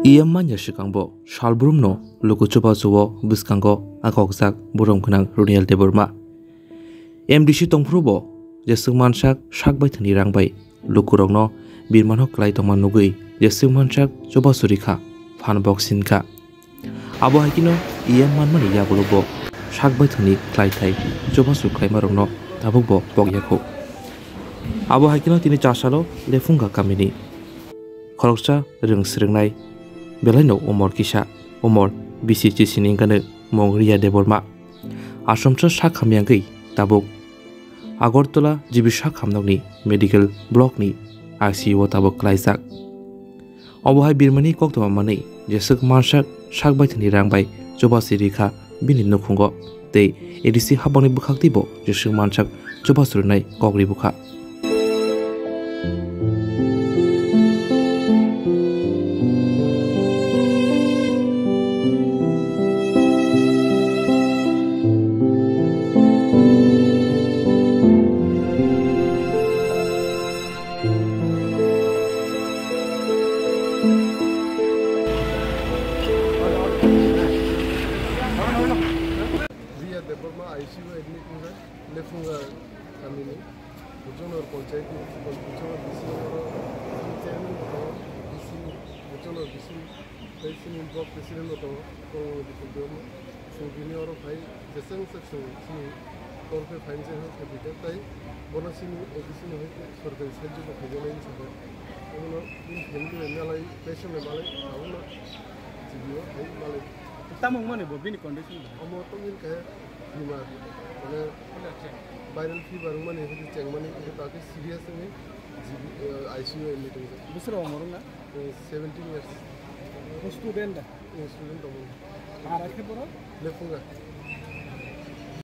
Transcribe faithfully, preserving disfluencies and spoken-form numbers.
E M manya swkangbo salbrumno luku chubachu o bwskango akokjak borom gwnang Runiel Debbarma. M D C tongphuru bo jeswk mansak sak baithangni rang bai lukurokno birmano klai tongma nugwi jeswk mansak chubachu rikha, phan bok sinkha. Abo hai kheno E M manmani yagulo bo sak baithangni klai thai chubachu khlaimarokno tabukbo pok yakho. Abo hai kheno tini chasalo Lephunga kamini khoroksa rwng swrwngnai belaino umor kisa, umor bisi chisini wngkha mung Riya Debbarma. Asomsa sak hamya wngwi tabuk Agartala G B sak hamnokni medical blockni I C U o tabuk klaijak. Obo hai birmani koktwma manwi jeswk mansak sak baithangni rang bai chubachu rikha bini nukhungo tei A D C habangni bwkhaktwibo jeswk mansak chubachu rwnai kok ribukha. Riya Debbarma I C U admit wngjak, Lephunga kamini. Buchonor panchayat ni, Buchonor B C oro chairman bo tongo, B C, Buchonor B C, tei chini block president bo tongo, Kormo Bipul Debbarma. Chwng bini oro phai, jeseng se chwng chini torkhe phainai hai khe tei bono chini O B C ni hai khe sorkari sahajyo bo khaijaknai hinwi sakha. Omono bini family bai malai, patient bai malai, abono G B O hai malai. Tamo wngmani bo bini condition bo? Omo tongmani khe bimar, mane viral fever wngmani, hwnkhe chengmani, hwnkhe ta khe serious wngwi G B, eh, I C U admit wngjak. Bwswk rok omo rwngna? Eh, seventeen years. Bo student da? Eh, student tongo. Para khe borok? Lephunga.